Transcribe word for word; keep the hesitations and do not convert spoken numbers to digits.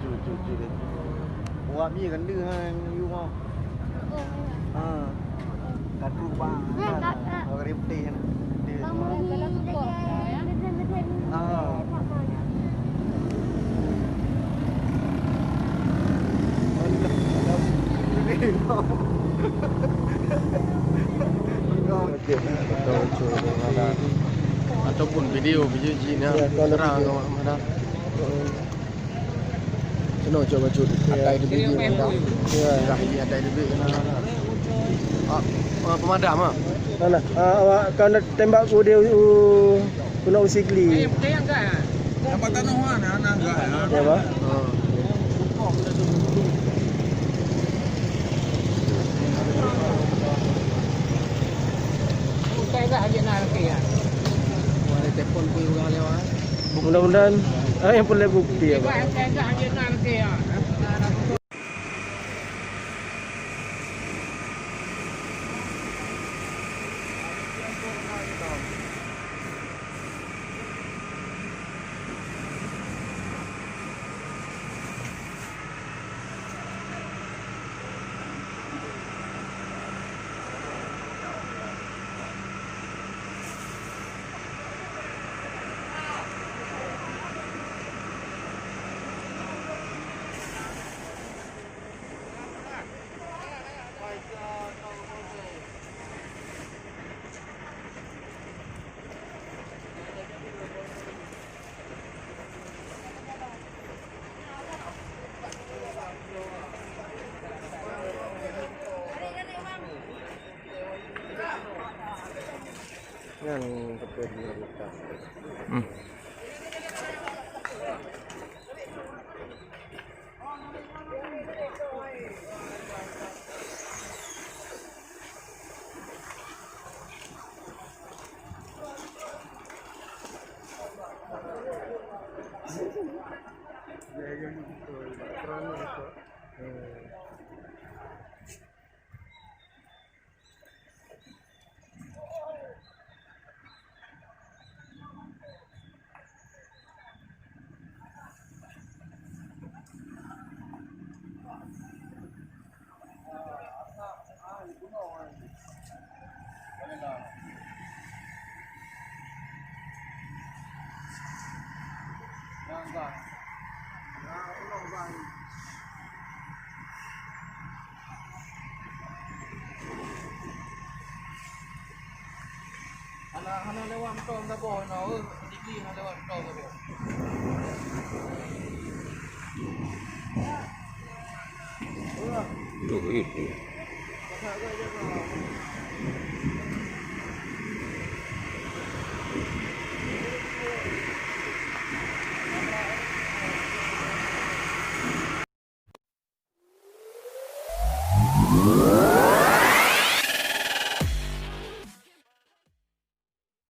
Cu, cu, cu, cu. Wah, mi kan deuh, ha, yang you mau. Ha. Ka trok bang. Ha, ka, ka. Orang putih kan. Putih. Ha. Okey. Ataupun video, video cina. Ya, kalau terang video. Awak mana. Keunoe cok bacut. Atai teubiet jih, Bang. Ya. Dah, ini atai teubiet keunoe. Ah, ah, pemadam, ah. Mana? Ah, awak kan tembak ku dia, uh, keunoe u Sigli. Nampak tanoh, ah, nah, nah, enggak, ya. Ya, Bang. Ah. Bukan enggak aja nak lagi, ya. Ada telepon pun orang lewat. Mudah-mudahan, ah, yang perlu bukti ya, Pak. Yang keperluan. Hmm. Hana, hana lewat moto saboh inoe, eh, Sigli hana lewat moto saboh. Tuh, itu.